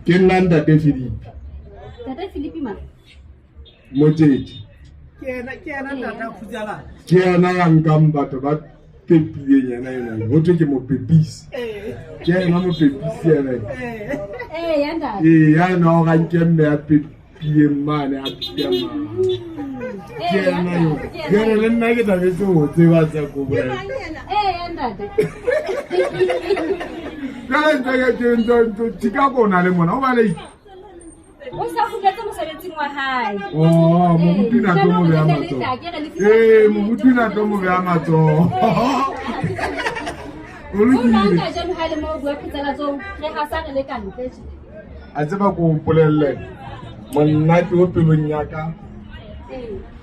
Ke nna ntate Filipi. Ntate Filipi ma? Motjetje. Ke yena, ke yena ntata Khutsalane. Ke yena ya nkang batho ba pepileng yena ena. Ho thwe ke mopepisi. Ke yena mopepisi yena. Ee, ya ntate. Ee, ya ena o ranke mme ya pepileng mane a pita mane. Ke yena yo. Jwale le nna ke thabetse ho tseba tsa kobo. Ee, ya ntate. Jwale ntse ke ntse tika ko na le mona o bale. O sa kgutletse mosebetsing wa hae. Oh, moruti na tlo mo beha matsoho. Ee, moruti na tlo mo beha matsoho. O lokile. Kajeno ha le mo bua phetsalatsong, re hasa re le ka ntle tje. A tseba ko o mpolelle monate o pelong ya ka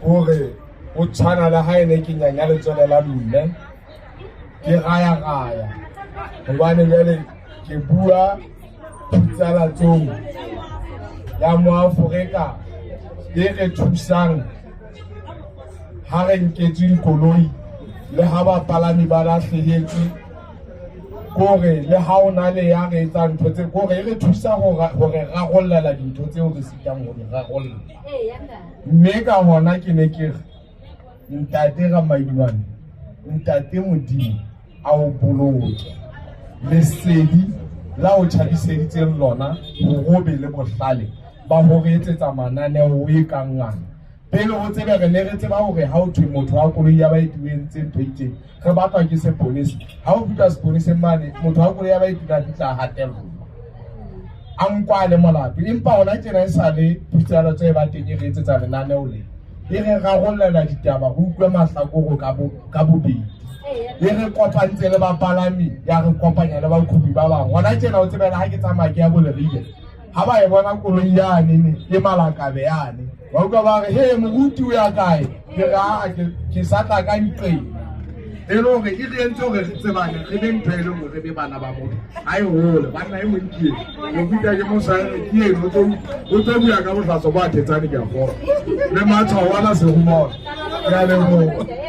hore o tshwana le ha ene ke nyanya letswele la mme ke raya raya hobane jwale ke bua phutsalatsong ya moaforika e re thusang ha re nketswe dikoloi le ha bapalami ba lahlehetswe kore le ha o na le ya re etsang ntho tse kore e re thusa ho re rarollela dintho tseo re sitang ho di rarolla. Mme ka hona ke ne ke re ntate Ramailwane, ntate Modimo a o boloke lesedi la o tjhabiseditseng lona borobe le bohlale ba ho re etsetsa mananeo e kang ngana. Pele o tsebe re ne re tseba hore ha o thwe motho wa koloi ya baeti o entse ntho e itseng, re batlwa ke seponesa. Ha o fihla seponeseng mane, motho wa koloi ya baeti o fihla a hatellwa, a nkwa le molato. Empa hona tjena e sa le phutsalo tse ba teng e re etsetsa lenaneo le e re rarollela ditaba, re utlwe mahlakoro ka bobedi. E re kopantse le bapalami, ya re kopanya le baqhobi ba bang. Hona tjena o tsebela ha ke tsamaya ke ya Bolerile, ha ba e bona koloi yane ne e malakabe yane, ba utlwa ba re he moruti o ya kae? Ke re aa ke sa tla ka nqeng. E le hore e re entse hore re tsebane, re be ntho e le nngwe, re be bana ba motho. Ha e hole banna e mong ke eno moruti a ke mo saene ke eno o tlo bua ka bohlaswa bo a thetsane ke a kgolwa le matshwao ana serumona. Ke a leboha.